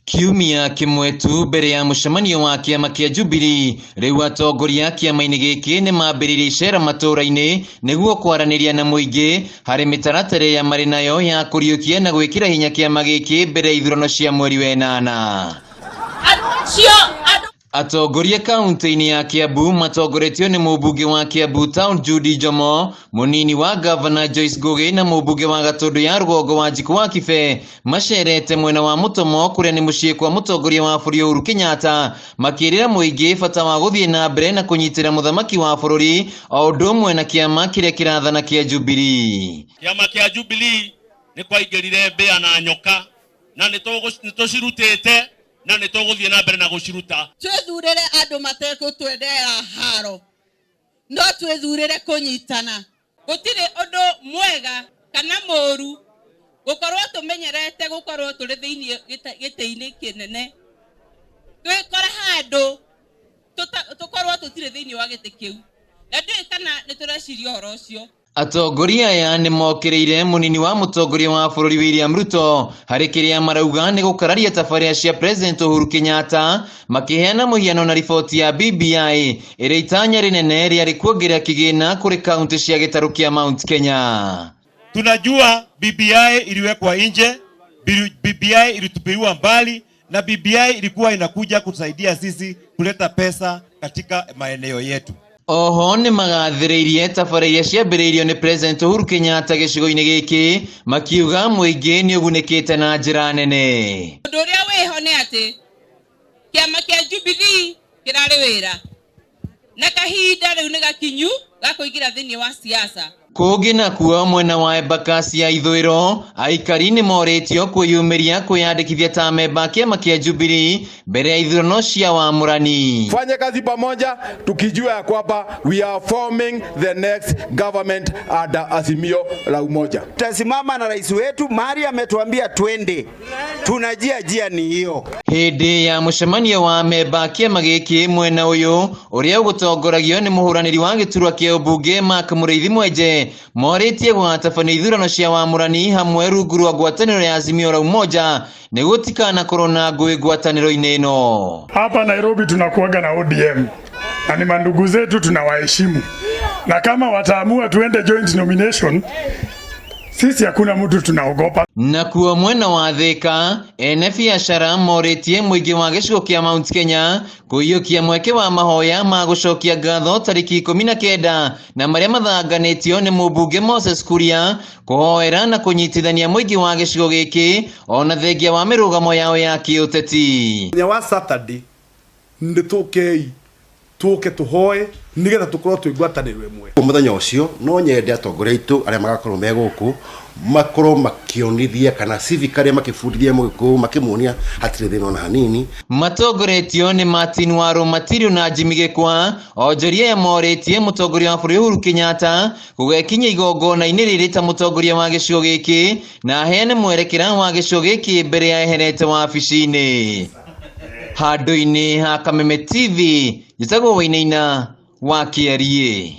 Kiumia kĩmwe tu mbere ya mũcemanio wa kĩama kĩa Jubilee, rĩu atongoria kĩama-inĩ gĩkĩ nĩ mambĩrĩirie icera matũũra-inĩ nĩguo kwaranĩria na mũingĩ harĩ mĩtaratara ĩrĩa marĩ nayo ya kũriũkia na gwĩkĩra hinya kĩama gĩkĩ mbere ya ithurano cia mweri wenana. Atongoria kaunti-inĩ ya Kiambu matongoretio nĩ mũmbunge wa Kiambu Town Judy Njomo, mũnini wa ngavana Joyce Ngugi na mũmbunge wa Gatũndũ ya rũgongo Wanjikũ wa Kibe macerete mwena wa Mũtomo kũrĩa nĩ mũciĩ kwa mũtongoria wa bũrũri Uhuru Kenyatta makĩrĩra mũingĩ bata wa gũthiĩ na mbere na kũnyitĩra mũthamaki wa bũrũri o ũndũ ũmwe na kĩama kĩrĩa kĩrathana kĩa Jubilee. Kĩama kĩa Jubilee nĩ kwaingĩrire mbĩa na nyoka na nĩ tũcirutĩte na nĩ tũgũthiĩ na mbere na gũciruta. Twĩthurĩre andũ mategũtwendera haro, no twĩthurĩre kũnyitana. Gũtirĩ ũndũ mwega kana mũũru gũkorwo tũmenyerete gũkorwo tũrĩ thĩinĩ gĩtĩ-inĩ kĩnene, twĩkore handũ tũkorwo tũtirĩ thĩinĩ wa gĩtĩ kĩu, na ndiũĩ kana nĩ tũreciria ũhoro ũcio. Atongoria aya nĩ mokĩrĩire mũnini wa mũtongoria wa bũrũri William Ruto harĩ kĩrĩa marauga nĩ gũkararia tabarĩra cia President Uhuru Kenyatta makĩheana mũhiano na riboti ya BBI ĩrĩa itanya rĩnene rĩarĩ kuongerera kĩgĩna kũrĩ kaunti cia gĩtarũ kĩa Mount Kenya. Tunajua BBI iliwekwa nje, BBI ilitupiliwa mbali na BBI ilikuwa inakuja kutusaidia sisi kuleta pesa katika maeneo yetu. Oho nĩ magathĩrĩirie tabarĩra iria ciambĩrĩirio nĩ President Uhuru Kenyatta gĩcigo-inĩ gĩkĩ makiuga mũingĩ nĩ ũgunĩkĩte na njĩra nene. Ũndũ ũrĩa wĩho nĩ atĩ kĩama kĩa Jubilee kĩrarĩ wĩra na kahinda rĩu nĩ gakinyu ga kũingĩra thĩinĩ wa siasa. Kũngĩ nakuo mwena wa Embakasi ya ithũĩro aikari nĩ morĩtio kwĩyumĩria kwĩyandĩkithia ta memba a kĩama kĩa Jubilee mbere ya ithurano cia wamũrani. Fanye kazi pamoja tukijua ya kwamba we are forming the next government under Azimio la Umoja. Tutasimama na rais wetu mahali ametuambia twende, tunajia jia ni hiyo. Hĩndĩ ya mũcemanio wa memba a kĩama gĩkĩ mwena ũyũ ũrĩa ũgũtongoragio nĩ mũhũranĩri wa gĩturwa kĩa ũmbunge Mark Mũrĩithi Mwenje morĩtie gũgatabanio ithurano cia wamũrani hamwe rungu rwa ngwatanĩro ya Azimio la Umoja nĩguo gũtikanakorwo na ngũĩ ngwatanĩro-inĩ ĩno. Hapa Nairobi tunakuaga na ODM na ni mandugu zetu, tunawaheshimu, na kama wataamua tuende joint nomination, sisi hakuna mtu tunaogopa. Nakuo mwena wa Thika ene biacara morĩtie mũingĩ wa gĩcigo kĩa Mount Kenya kũiyũkia mweke wa mahoya ma gũcokia ngatho tarĩki 19 na marĩa mathanganĩtio nĩ mũmbunge Moses Kuria kũhoera na kũnyitithania mũingĩ wa gĩcigo gĩkĩ ona thengia wa mĩrũgamo yao ya kĩũteti. Mũthenya wa Saturday nĩ tũkei tũke tũhoe nĩgetha tũkorwo twĩ ngwatanĩro ĩmwe. Mũthenya ũcio no nyende atongoria aitũ arĩa magakorwo me gũkũ makorwo makĩonithia kana civically makĩbundithia mũgĩkũyũ makĩmuonia hatirĩ thĩna ona hanini. Matongoretio nĩ Martin Waru Matiru na Jimmy Gĩkwa, onjoria aya morĩtie mũtongoria wa bũrũri Uhuru Kenyatta gũgekinyia igongona-inĩ rĩrĩ ta mũtongoria wa gĩcigo gĩkĩ na aheane mwerekera wa gĩcigo gĩkĩ mbere ya eherete wabici-inĩ. Handũ-inĩ ha Kameme TV, njĩtagwo Wainaina wa Kĩariĩ.